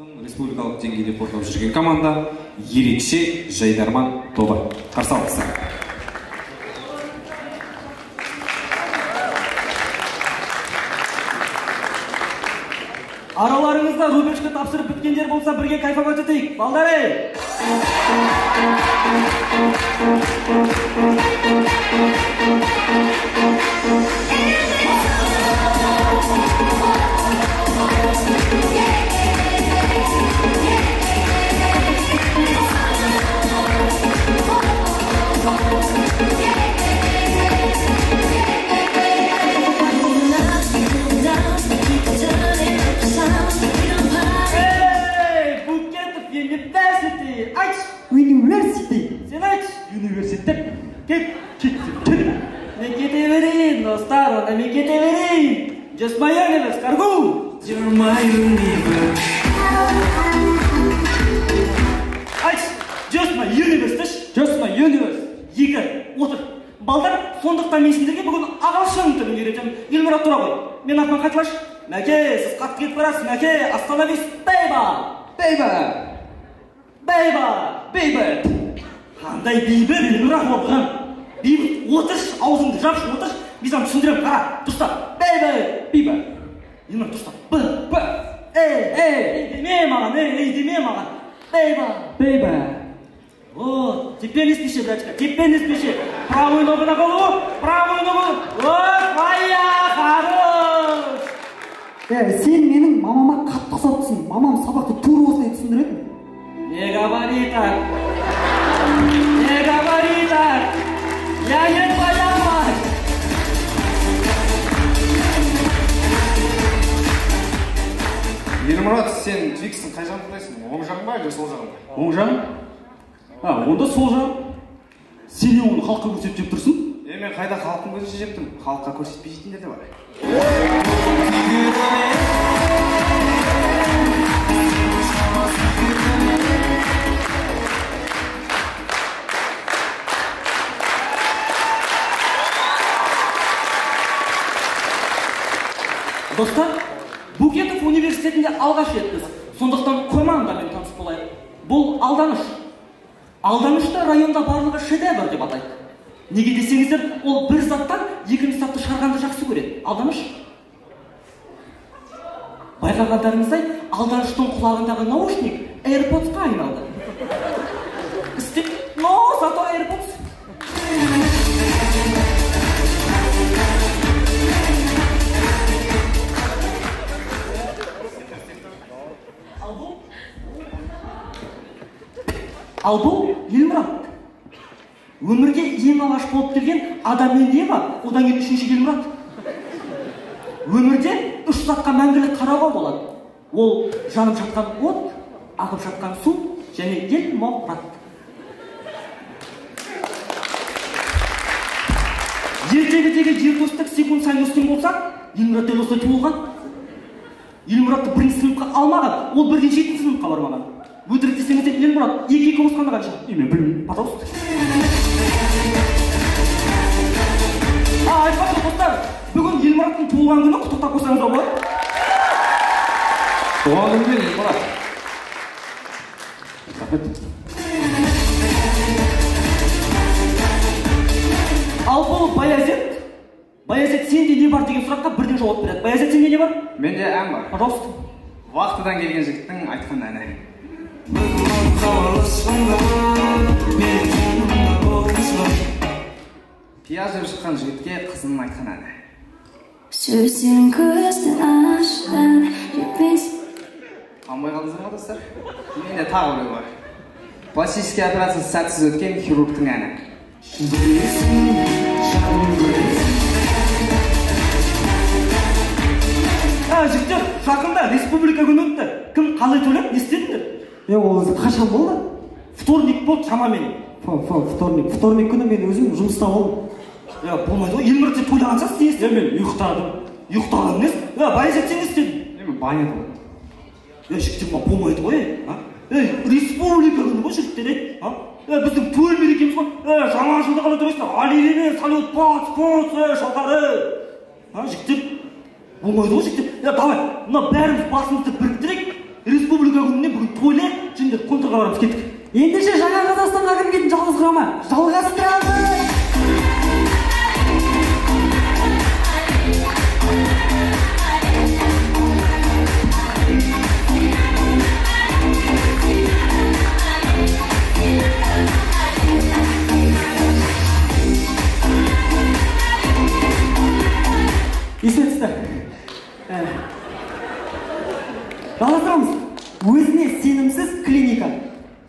Республикалық деңгейде қорғап жүрген команда ерекше жайдарман тобы. Қарсы алыңыздар. Араларыңызда рубежка тапсырып біткендер болса, бірге кайфовать етейік. Балдар ей! Эй, Букетов University! Айтшы! University! Сен айтшы! Университет! Кет, кет, кет! Мен кете берейін, достар, онда мен кете берейін! Just my universe, каргу! You're my universe. Айтшы! Just my universe деші! Just my universe! Екі, отыр. Балдар, сондықтан мен сендерге бүгін ағылшын тілін үйретемін. Елмұрат, тұра ғой. Мен артынан қайталашы. Мәке, сіз қатты кетіп барасыз. Мәке, остановись, бейба! Бейба! Бейба! Бейбіт! Қандай бейбіт, Елмұрат оқыған? Бейбіт, отыршы, аузыңды жапшы, отыршы. Мен саған түсіндіремін, қара, дұрыстап. Бейбіт! Бейбіт! Елмұрат, дұрыстап. Б, Б, Э, Э, деме маған, эй, эй, деме маған. Бейба! Бейба! Вот, теперь не спеши, братишка, теперь не спеши. Правую ногу на голову, правую ногу. Вот, моя хорош. Сен менің мамама қатты ұқсап тұрсың. Мамам сабақты тура осылай түсіндіретін. Не говори так. Не говори так. Я не твоя мать. Елмұрат, сен Твикстің қай жағын тыңдайсың? Оң жағын ба, әлде сол жағын ба? Оң жағын? А, онда сол жағын. Сен не оны халыққа көрсетіп жеп тұрсың? Мен қайда халықтың көзінше жеп тұрмын? Халыққа көрсетпей жейтіндер де бар. Достар, Букетов университетінде алғаш рет біз. Сондықтан командамен таныс болайық. Бұл Алданыш. Алданышты районда барлығы шедевр деп атайды. Неге десеңіздер, ол бір заттан екінші затты шығарғанды жақсы көреді. Алданыш. Байқағандарыңыздай, Алданыштың құлағындағы наушник AirPods-қа айналды. Істеп, но зато AirPods. Ал бұл Елмұрат. Өмірге ең алғаш болып келген Адам мен Ева, одан кейін үшінші Елмұрат. Өмірде үш затқа мәңгілік қарауға болады. Ол жанып жатқан от, ағып жатқан су және Елмұрат. Ертегідегі ертостік секунд сайын өскен болса, Елмұрат дәл осылай туылған. Елмұратты бірінші сыныпқа алмаған, ол бірден жетінші сыныпқа бармаған. Өтірік десеңіздер, Елмұрат, екі екі қосқанда қанша? Мен білмеймін. Пожалуйста. Айтпақшы, достар, бүгін Елмұраттың туылған күні, құттықтап қойсаңыздар болады. Туған күнімен, Елмұрат. Рахмет. Ал бұл Баязет. Баязет, сенде не бар деген сұраққа бірден жауап береді. Баязет, сенде не бар? Менде ән бар. Пожалуйста. Вахтадан келген жігіттің айтқан әні. Пияз жеп шыққан жігітке қызының айтқан әні. Сөзсең көзді ашқан жетпес. Алмай қалдыңыздар ма, достар? Менде тағы біреу бар. Пластический операциясы сәтсіз өткен хирургтың әні. Жігіттер, жақында республика күні өтті. Кім қалай төлеп, не істедіңдер? Ол өзі қашан болды? Вторник болды шамамен. Вторник. Вторник күні мен өзім жұмыста болдым. Болмайды ғой. Елмұрат, сен тойлаған шығарсың, сен не істедің? Мен ұйықтадым. Ұйықтаған несі? Баязет, сен не істедің? Мен баняда болдым. Жігіттер, мына болмайды ғой, а? Республика күні ғой, жігіттер, а? Біздің төл мерекеміз ғой. Жаңа жылды қалай тойлайсыңдар? Алибемен салют, пац, пац, шалқар, А, жігіттер, болмайды ғой, жігіттер. Давай, мына бәріміз басымызды біріктірейік. Республика күніне бүгін тойлайық, жеңдер контрға барамыз, кеттік. Ендеше Жаңа Қазақстанға кірген жалғыз құрама жалғастырамыз. Есіме түсті. Жалғастырамыз. Өзіне сенімсіз клиника.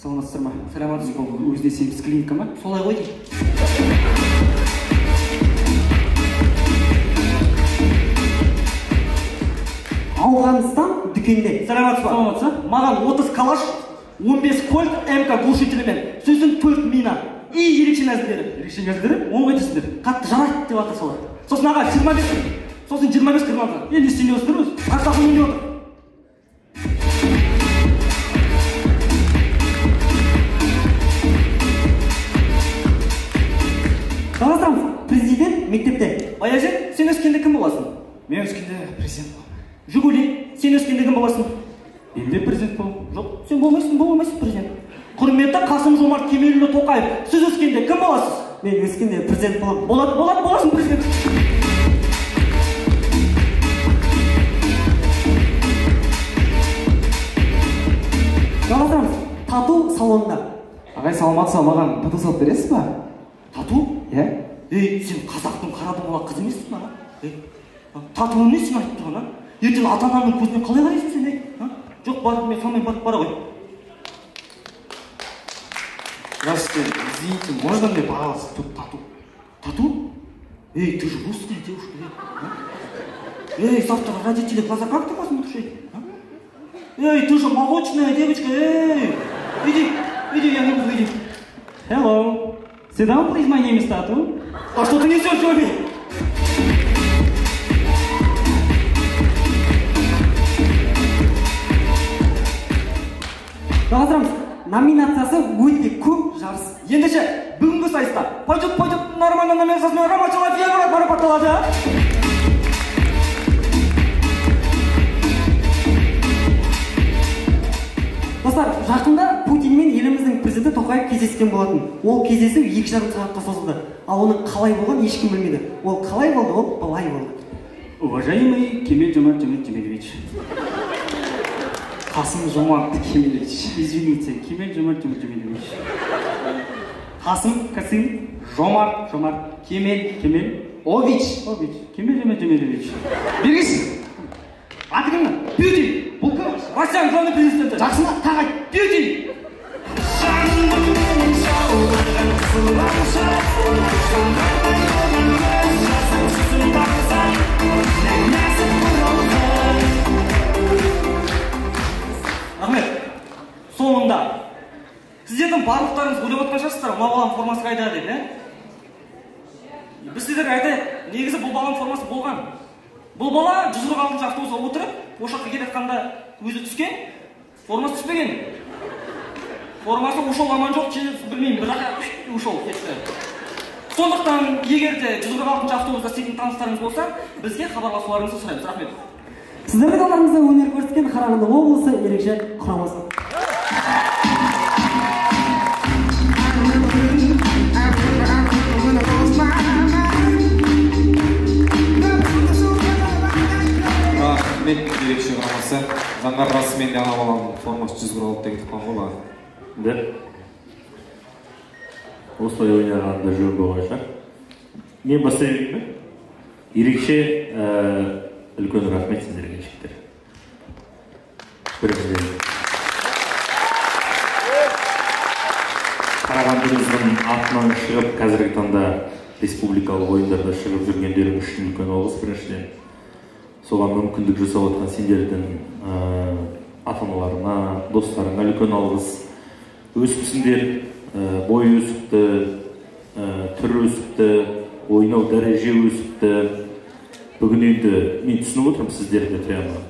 Саламатсыздар ма? Саламатсыз ба? Өзіне сенімсіз клиника ма? Солай ғой деймін. Ауғанстан дүкенде. Саламатсыз ба? Саламатсыз ба? Маған 30 калаш, 15 кольт МК глушителімен, сосын 4 мина. И ерекше нәзілдері. Ерекше нәзілдері? Оны қайтесіңдер? Қатты жарайды деп жатыр солар. Сосын аға 25, сосын 25 граната. Е, не істейін деп отырсыздар өзі? Қарсақын ойнап отыр. Жалғастырамыз. Президент мектепте. Баяжет, сен өскенде кім боласың? Мен өскенде президент боламын. Жигули, сен өскенде кім боласың? Мен де президент боламын. Жоқ, сен болмайсың, бола алмайсың президент. Құрметті Қасым-Жомарт Кемелұлы Тоқаев, сіз өскенде кім боласыз? Мен өскенде президент боламын. Болады, болады, боласың президент. Жалғастырамыз. Тату салонында. Ағай, саламатсыз ба? Маған тату салып бересіз ба? Тату? Иә. Ей, сен қазақтың қара домалақ қызы емессің ба? Ей, татуы не сен айтып тұрған, а? Ертең ата-анаңның көзіне қалай қарайсың сен, ей? Жоқ, бар, мен салмай барып бара ғой. Здравствуйте, извините, можно мне, пожалуйста, тут тату? Тату? Эй, ты же русская девушка, эй, а? Эй, завтра родители глаза как ты посмотришь, эй? А? Эй, ты же молочная девочка, эй! Иди, иди, я не буду, иди. Hello. Sit down, please, my name is Tatu. А что ты несешь, Джоби? Жалғастырамыз. Номинациясы өте көп жарыс. Ендеше, бүгінгі сайыста пойдет, пойдет, нормально номинациясымен Рома Челафьев марапатталады. Достар, жақында Путин мен еліміздің президенті Тоқаев кездескен болатын. Ол кездесу 2,5 сағатқа созылды. Ал оның қалай болғанын ешкім білмейді. Ол қалай болды, ол былай болды. Уважаемый Кемел Жомарт Кемелевич. Қасым-Жомарт Кемелевич. Извините, Кемел Жомарт Кемелевич. Қасым, Касым, Жомарт, Жомарт, Кемел, Кемел, Ович. Ович, Кемел Жомарт Кемелевич. Бергіш. Аты кім? Путин! Бұл кім? Россияның главный президенті. Жақсы ма? Тағы айт. Путин! Рахмет. Соңында сіздердің барлықтарыңыз ойлап отқан шығарсыздар, мына баланың формасы қайда деп, ә? Біз сіздерге айтайық, негізі бұл баланың формасы болған. Бұл бала 146 автобусқа отырып, ошаққа келе жатқанда өзі түскен, формасы түспеген. Формасы ушел аман жоқ, білмеймін, бір жаққа ушел кетті. Сондықтан егер де 146 автобуста істейтін таныстарыңыз болса, бізге хабарласуларыңызды сұраймыз. Рахмет. Сіздердің алдарыңызда өнер көрсеткен Қарағанды облысы ерекше құрамасы. Рахмет, ерекше құрамасы. Заңғар расымен де ана баланың формасы 146 деген тұтқан ғой бағана. Да. Осылай ойнағанда жөн болған шығар. Мен бастай берейін бе? Ерекше үлкен рахмет сіздерге, жігіттер. Біріншіден, Қарағандымыздың атынан шығып, қазіргі таңда республикалық ойындарда шығып жүргендерің үшін үлкен алғыс біріншіден. Соған мүмкіндік жасап отқан сендердің ата-аналарына, достарыңа үлкен алғыс. Өсіпсіңдер, бой өсіпті, түр өсіпті, ойнау дәреже өсіпті. Бүгін енді мен түсініп отырмын сіздерді прямо.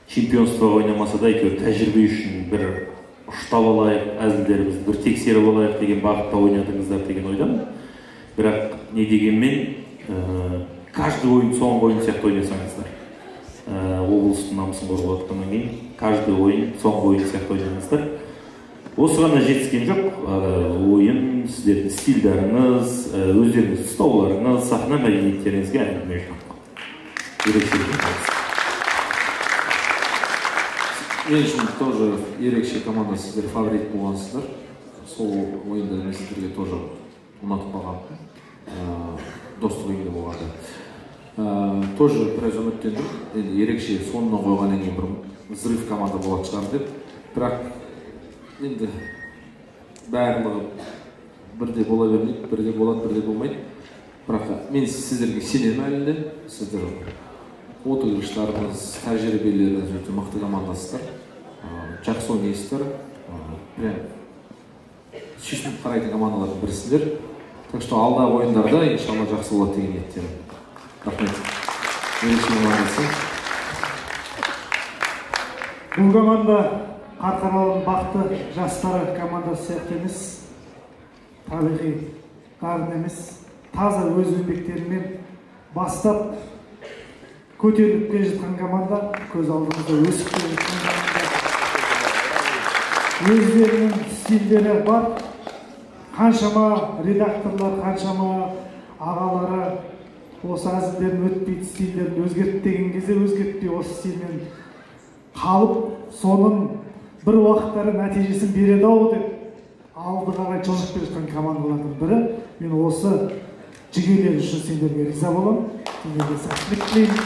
Чемпионствоға ойнамаса да әйтеуір тәжірибе үшін бір ұштап алайық, әзілдерімізді бір тексеріп алайық деген бағытта ойнадыңыздар деген ойдамын. Бірақ не дегенмен, каждый ойын соңғы ойын сияқты ойнасаңыздар. Облыстың намысын қорғап жатқаннан кейін Каждый ойын соңғы ойын сияқты ойнаңыздар. Осы ғана жетіскен жоқ, ойын, сіздердің стильдарыңыз, өздеріңіз ұстауларыңыз, сахна мәдениеттеріңізге әңгіме жоқ. Ерекше. Мен үшін тоже ерекше команда, сіздер фаворит болғансыздар. Сол ойында мен сіздерге тоже ұнатып қалғанмын. Достық үйінде болғанда. Тоже біраз үміттендім. Енді ерекше соңына қойғаннан кейін бір взрыв команда болатын шығар деп. Бірақ енді барлығы бірде бола бермейді, бірде болады, бірде болмайды. Бірақ мен сіздерге сенемін әлі де. Сіздер отыгрыштарыңыз, тәжірибелеріңіз өте мықты командасыздар. Жақсы ойнайсыздар. Прям сүйсініп қарайтын командалардың бірісіздер. Так что алдағы ойындарда иншалла жақсы болады деген ниеттемін. Рахмет. Ерекше командасы. Бұл команда Қарқаралының бақты жастары командасы сияқты емес, табиғи дарын емес, таза өз еңбектерімен бастап көтеріліп келе жатқан команда, көз алдымызда өсіп келе жатқан команда. Өздерінің стильдері бар. Қаншама редакторлар, қаншама ағалары осы әзілдерін өтпейді, стильдерін өзгерт деген кезде өзгертпей осы стильмен қалып, соның бір уақыттары нәтижесін береді ау деп алды қарай жылжып келе жатқан командалардың бірі. Мен осы жігерлер үшін сендерге риза боламын, сендерге сәттілік тілеймін.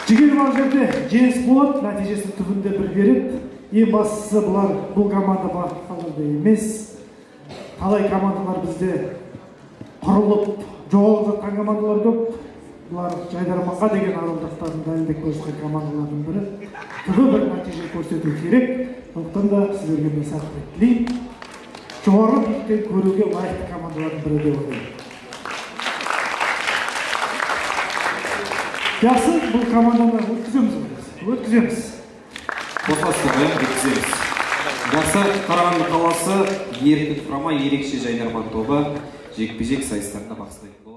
Жігер бар жерде жеңіс болады, нәтижесін түбінде бір береді. Ең бастысы бұлар, бұл команда басқаларда емес. Талай командалар бізде құрылып, жоғалып жатқан командалар көп. Бұлар жайдарманға деген адалдықтарын дәлелдеп көрсеткен командалардың бірі. Түбі бір нәтиже көрсету керек. Сондықтан да сіздерге мен сәттілік тілеймін. Жоғары биіктен көруге лайықты командалардың бірі деп ойлаймын. Жақсы, бұл команданы өткіземіз ғой. Өткіземіз. Қосыласыздар, өткіземіз. Жақсы, Қарағанды қаласы еркін құрама ерекше жайдарман тобы жекпе-жек сайыстарында бақ сынайтын.